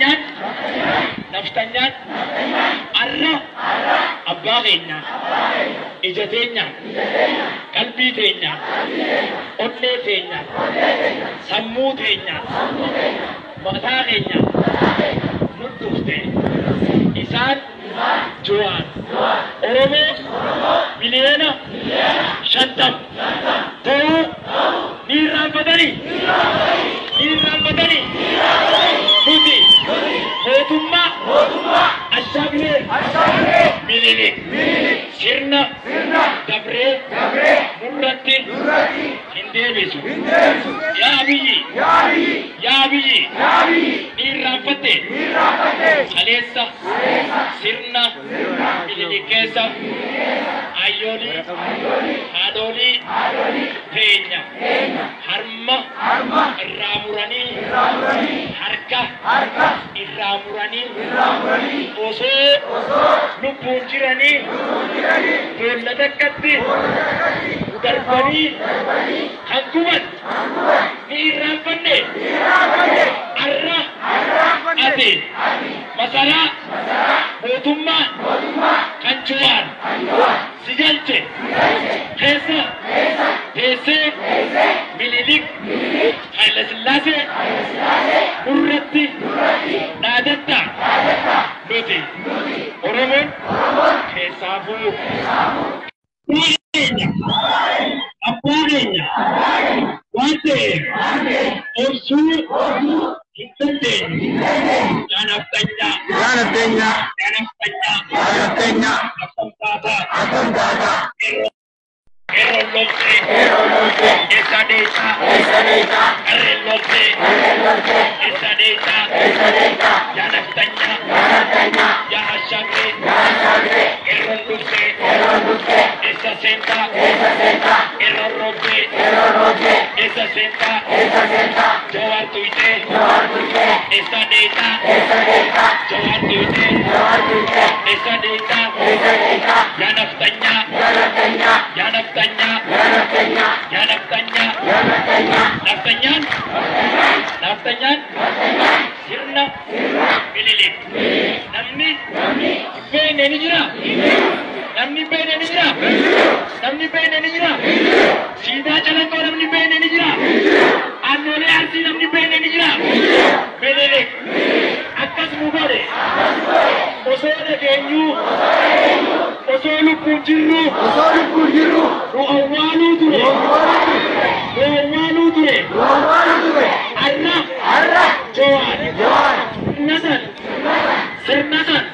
Naftanyaan Naftanyaan arra abbaa keenya ija teenya qalbii teenya onnee teenya sammuu teenya mataa keenya nu dhufte isaan Jawaar Oromoo miliyoona 50 ta'uu ni irraanfatanii ni irraanfatanii. Nuti mootummaa Ashaagiree Minilik sirna dabree nurratti hin deebisu. Yaa Abiyyi, yaa Abiyyi, ni irraanfatte kaleessa sirna Minilik keessa ayyoolii haadholii teenya harma irraa muranii harka irraa muranii osoo lubbuun jiranii boolla takkatti darbanii kan guban ni irraanfanne. Arra ati masaraa mootummaa kan Jawaar si galche keessa teessee Minilik Haayila Sillaasee nurratti dhaadatta. Nuti Oromoon keessaafuu abbaa keenya waan ta'eef obsuu hin dandeenyu. Yaa naftanyaa, Yaa naftanyaa, yaa naftanyaa, yaa naftanyaa, akkam taataa, akkam taataa, qeerroon loltee, qeerroon loltee, eessa deessaa, eessa deessaa, qarreen loltee, qarreen loltee, eessa deessaa, eessa deessaa, yaa naftanyaa, yaa naftanyaa, yaa ashaagiree, yaa ashaagiree, qeerroon dhuftee, qeerroon dhuftee, eessa seentaa, eessa seentaa, qeerroon roobdee, qeerroon roobdee, eessa seentaa, eessa seentaa, Jawaar tuytee, Jawaar tuytee, eessa deessaa, eessa deessaa, Jawaar tuytee, Jawaar tuytee, eessa deessaa, eessa deessaa, yaa naftanyaa, yaa naftanyaa, yaa naftanyaa, yaa naftanyaa, yaa naftanyaa, yaa naftanyaa, naftanyaan, naftanyaan sirna Minilik namni beekne ni jira, namni beekne ni jira, namni beekne ni jira. Siidaa Calanqoo namni beekne ni jira, Aannoolee Arsii namni beekne ni jira. Minilik akkas nu godhe. Osoo dhageenyuu, osoo lubbuun jirru osoo lubbuun jirru nu awwaaluu ture, nu awwaaluu ture. Nu awwaaluu ture. Arra Har'a Jawaar Jawaar sirna san sirna san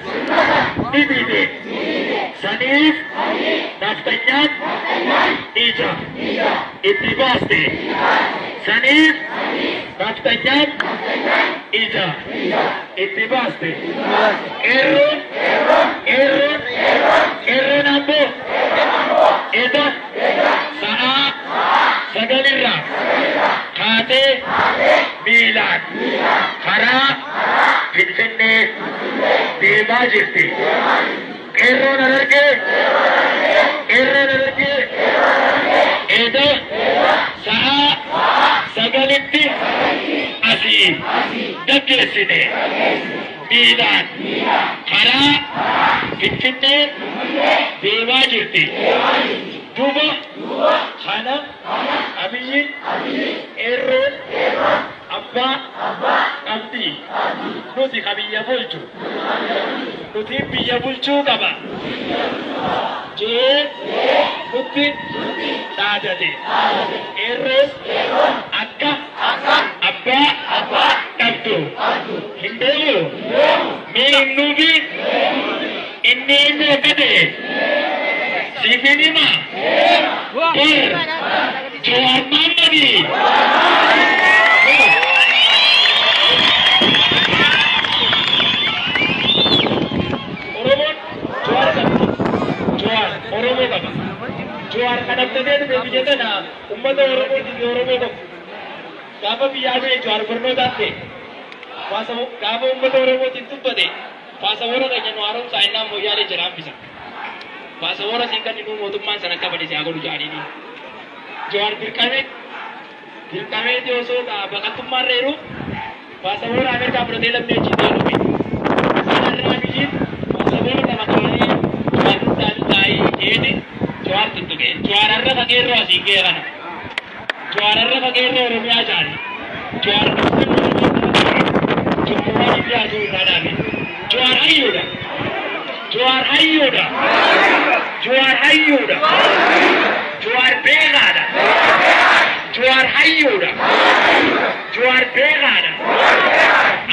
ni diide. Saniif naftanyaan ija itti baaste. Saniif naftanyaan ija itti baaste. Qeerroon, qeerroon, qeerroon Amboo eda sa'aa 9rraa kaatee miilaan karaa Finfinnee deemaa jirti. Qeerroon Harargee, qeerroon Harargee eda sa'aa 9tti asii gaggeessine miilaan karaa Finfinnee deemaa jirti. Duuba kana Abiyyiin qeerroon abbaa qabdi. Nuti ka biyya bulchu. Nuti biyya bulchuu qaba. Jee nutti dhaadate. Qeerroon akka abbaa qabdu. Hin beeku. Mee himnuufi inni eenyu akka ta'e siifin hima. Bar Jawaar Mahaammadi. Oromoon Jawaar qaba. Jawaar Oromoo qaba. Jawaar kan abdatee dhufe biyya tana uummata Oromootiif Oromoo tokko. Gaafa biyyaa ba'e Jawaar barnootaan ta'e. Gaafa uummata Oromootiin dubbate paasawoora keenya nu haaromsaa innaan Mooyyaalee jira hambisa. Paasawoora siin kan inni mootummaan sana akka bade si haa godhu jedhaniini. Jawaar dirqamee dirqameeti osoo baqattummaarra jiru Paasapoora Ameerikaa fudhatee lammii achi ta'e dhufe. Sanarraa Abiyyiin paasapoora lama kaayee Jawaar taa'ee jeeti Jawaar tuttuqe. Jawaararra fageerroo asiin ga'e kana. Jawaararra fageerroo Oromiyaa jaali. Jawaar Jawaar waan dhiyaatu irraa dhaabe. Jawaar hayyuudha. Jawaar hayyuudha. Jawaar hayyuudha. Jawaar beekaadha. Jawaar hayyuudha. Jawaar beekaadha.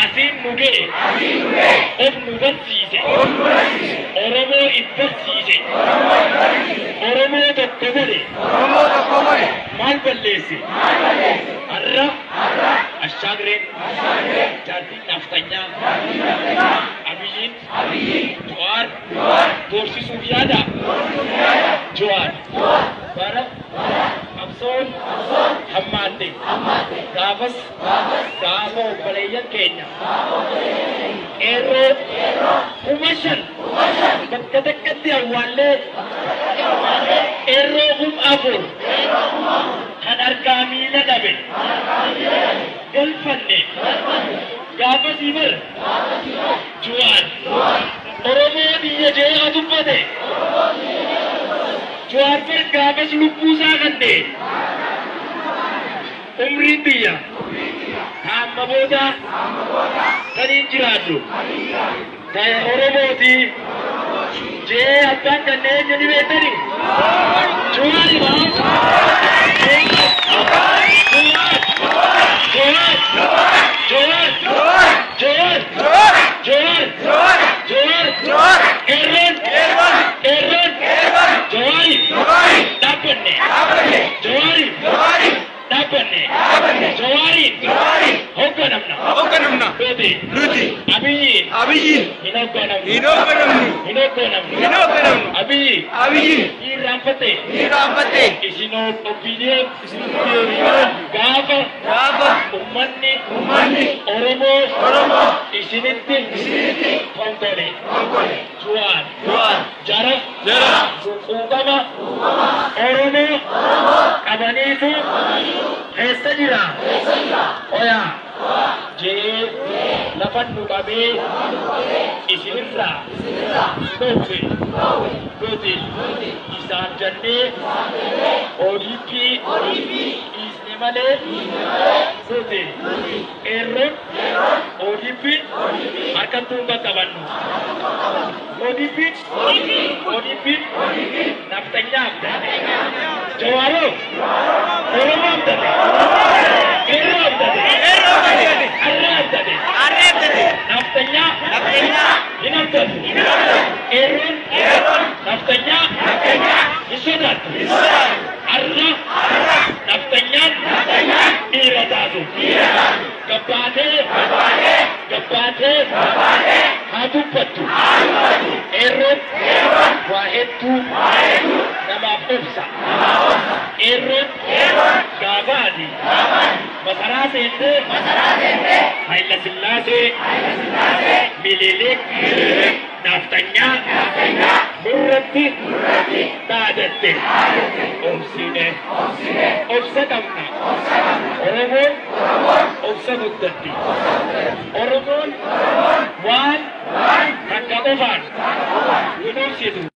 Asiin nu ga'e. Of nu barsiise. Oromoo if barsiise. Oromoo tokko godhe. Maal balleesse? Har'a Ashaagireen jaartiin naftanyaa Abiyyiin Jawaar doorsisuuf yaada. Jawaar bara qabsoon hammaatte. Gaafas gaafa obboleeyyan keenya qeerroo 5,000 bakka takkatti awwaallee qeerroo 4,000 kan harkaa miila dhabe galfanne gaafasii bar Jawaar Oromoo biyya jeeqa dubbate. Jawaar bar gaafas lubbuusaa kanne umriin biyya hamma booda kaniin jiraadhu ta'e Oromooti jee abbaan kanneen jedhi beektani Jawaari Jawaar Jawaar Jawaar Jawaar Jawaar Jawaar Qeerroon Qeerroon Jawaari dhaabbanne Jawaari dhaabbanne Jawaariin hoogganamna nuti Abiyyiin hin hoogganamnu hin hoogganamnu Abiyyi irraanfatte isin OPDF gaafa ummanni Oromoo isinitti konkole Jawaar jara quuqama Oromoo qabaniitu keessa jira oyaa jee lafan nu qabee isinirraa dhoowwe nuti isaan jennee ODP dhiisne malee nuti qeerroon ODP harkattuu hin qaqqabannu. ODP ODP naftanyaa abdate. Jawaaroo Oromoo abdate. Qeerroo abdate. Arree abdate. Naftanyaa hin abdatu. Qeerroon naftanyaa hin sodaattu. Arra naftanyaan dhiira taatu. Gabbaatee gabbaatee haa dubbattu. Qeerroon waa hedduu namaaf obsa. Qeerroon gaafa ati masaraa seentee Hayila Sillaasee Minilik naftanyaa nurratti dhaadatte. Obsine obsa qabna. Oromoon obsa guddatti. Oromoon waan takka qofaan hin obsitu.